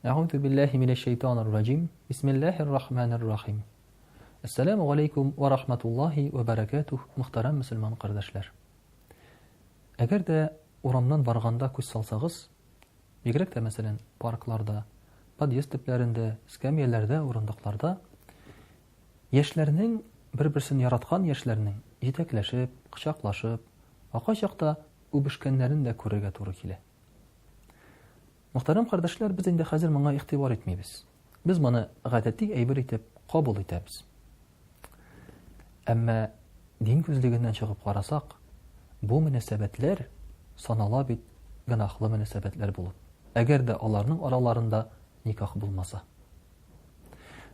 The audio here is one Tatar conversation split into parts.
Әгъузу биллаһи минәш шайтанир раҗим. Бисмиллаһир рахманир рахим. Әссәламү галәйкүм вә рахматуллаһи вә бәрәкәтүһ, мөхтәрәм мөселман кардәшләр. Әгәр дә урамнан барганда күз салсагыз, бигрәк тә, мәсәлән, паркларда, подъезд төпләрендә, эскәмияләрдә, урындыкларда яшьләрнең бер-берсен яраткан яшьләрнең җитәкләшеп, кочаклашып, ә кайчакта үбешкәннәрен дә күрергә туры килә. Мөхтәрәм кардәшләр, без инде хәзер моңа игътибар итмибез. Без моны гадәти әйбер итеп кабул итәбез. Әмма дин күзлегеннән чыгып карасак, бу мөнәсәбәтләр санала бит гөнаһлы мөнәсәбәтләр булып. Әгәр дә аларның араларында никах булмаса.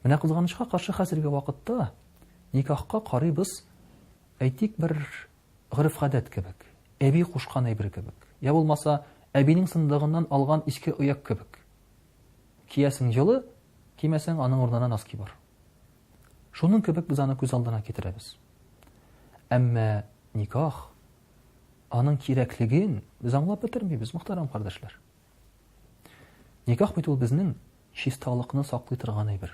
Менә кызганычка каршы хәзерге вакытта никахка карыйбыз, әйтик, бер гореф-гадәт кебек, әби кушкан әйбер кебек, я булмаса, әбинең сындыгыннан алган иске ояк кебек. Киясең җылы, кимәсәң, аның урынына носки бар. Шуның кебек без аны күз алдына китерәбез. Әмма никах, аның кирәклеген без аңлап бетермибез, мөхтәрәм кардәшләр. Никах бит ул безнең чисталыкны саклый торган әйбер.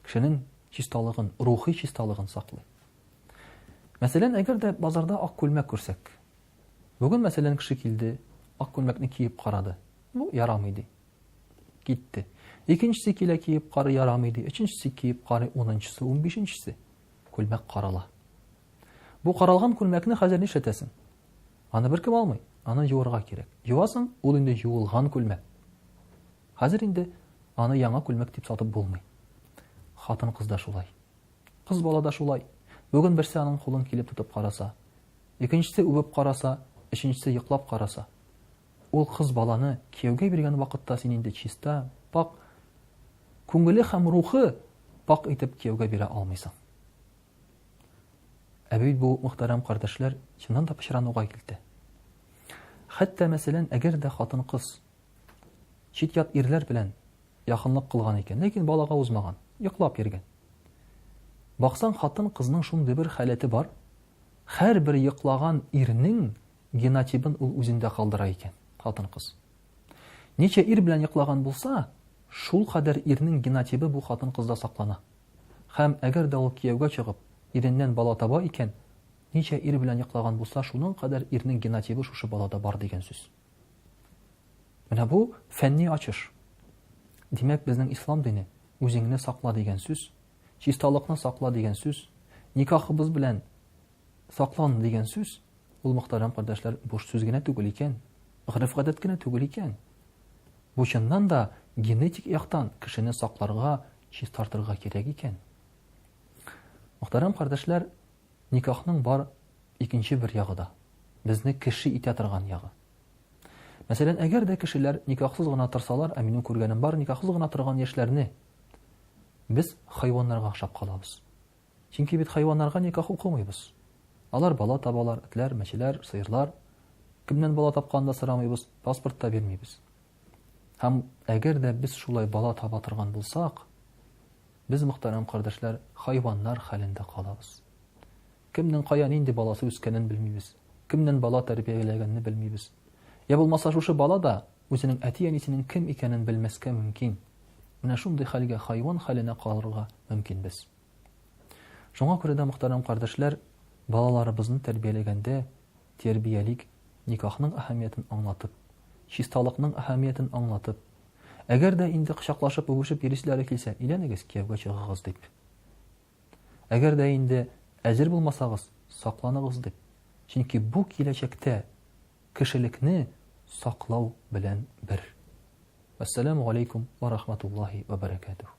Кешенең чисталыгын, рухи чисталыгын саклый. Мәсәлән, әгәр дә базарда ак күлмәк күрсәк. Бүген, мәсәлән, кеше килде, ак күлмәкне киеп карады. Бу ярамый ди. Китте. Икенчесе килә киеп карый, ярамый ди. Өченчесе киеп карый, унынчысы, унбишенчесе. Күлмәк карала. Бу каралган күлмәкне хәзер нишләтәсең? Аны беркем алмый. Аны юырга кирәк. Юасың, ул инде юылган күлмәк. Хәзер инде аны яңа күлмәк дип сатып булмый. Хатын-кыз да шулай. Кыз бала да шулай. Бүген берсе аның кулын килеп тотып караса, икенчесе үбеп караса, өченчесе йоклап караса, ул кыз баланы кияүгә биргән вакытта син инде чиста, пакь, күңеле һәм рухы пакь итеп кияүгә бирә алмыйсың. Ә бит бу, мөхтәрәм кардәшләр, чыннан да пычрануга килте. Хәтта, мәсәлән, әгәр дә хатын-кыз чит-ят ирләр белән якынлык кылган икән, ләкин балага узмаган, йоклап йөргән. Баксаң, хатын-кызның шундый бер халәте бар, һәрбер йоклаган ирнең генотибын ул үзендә калдыра икән, хатын-кыз. Ничә ир белән йоклаган булса, шул кадәр ирнең генотибы бу хатын-кызда саклана. Һәм әгәр дә ул кияүгә чыгып, иреннән бала таба икән, ничә ир белән йоклаган булса, шуның кадәр ирнең генотибы шушы балада бар дигән сүз. Менә бу фәнни ачыш. Димәк, безнең ислам дине үзеңне сакла дигән сүз, чисталыкны сакла дигән сүз, никахыбыз белән саклан дигән сүз, ул мөхтәрәм кардәшләр буш сүз генә түгел икән, гореф-гадәт кенә түгел икән. Бу чыннан да генетик яктан кешене сакларга, чистартырга кирәк икән. Мөхтәрәм кардәшләр, никахның бар икенче бер ягы да, безне кеше итә торган ягы. Мәсәлән, әгәр дә кешеләр никахсыз гына торсалар, ә минем күргәнем бар, никахсыз гына торган яшьләрне, без хайваннарга охшап калабыз. Чөнки бит хайваннарга никах укымыйбыз. Алар бала табалар, этләр, мәчеләр, сыерлар. Кемнән бала тапканын да сорамыйбыз, паспорт та бирмибез. Һәм әгәр дә без шулай бала таба торган булсак, без, мөхтәрәм кардәшләр, хайваннар хәлендә калабыз. Кемнең кая нинди баласы үскәнен белмибез. Кемнән бала тәрбияләгәнне белмибез. Я булмаса шушы бала да үзенең әти-әнисенең кем икәнен белмәскә мөмкин. Менә шундый хәлгә, хайван хәленә калырга мөмкинбез. Шуңа күрә дә, мөхтәрәм кардәшләр, балаларыбызны тәрбияләгәндә тәрбиялик, никахның әһәмиятен аңлатып, чисталыкның әһәмиятен аңлатып, әгәр дә инде кочаклашып, үбешеп йөриселәре килсә, өйләнегез, кияүгә чыгыгыз дип. Әгәр дә инде әзер булмасагыз, сакланыгыз дип. Чөнки бу киләчәктә кешелекне саклау белән бер. Вәссәламү галәйкүм вә рахматуллаһи вә бәрәкәтүһ.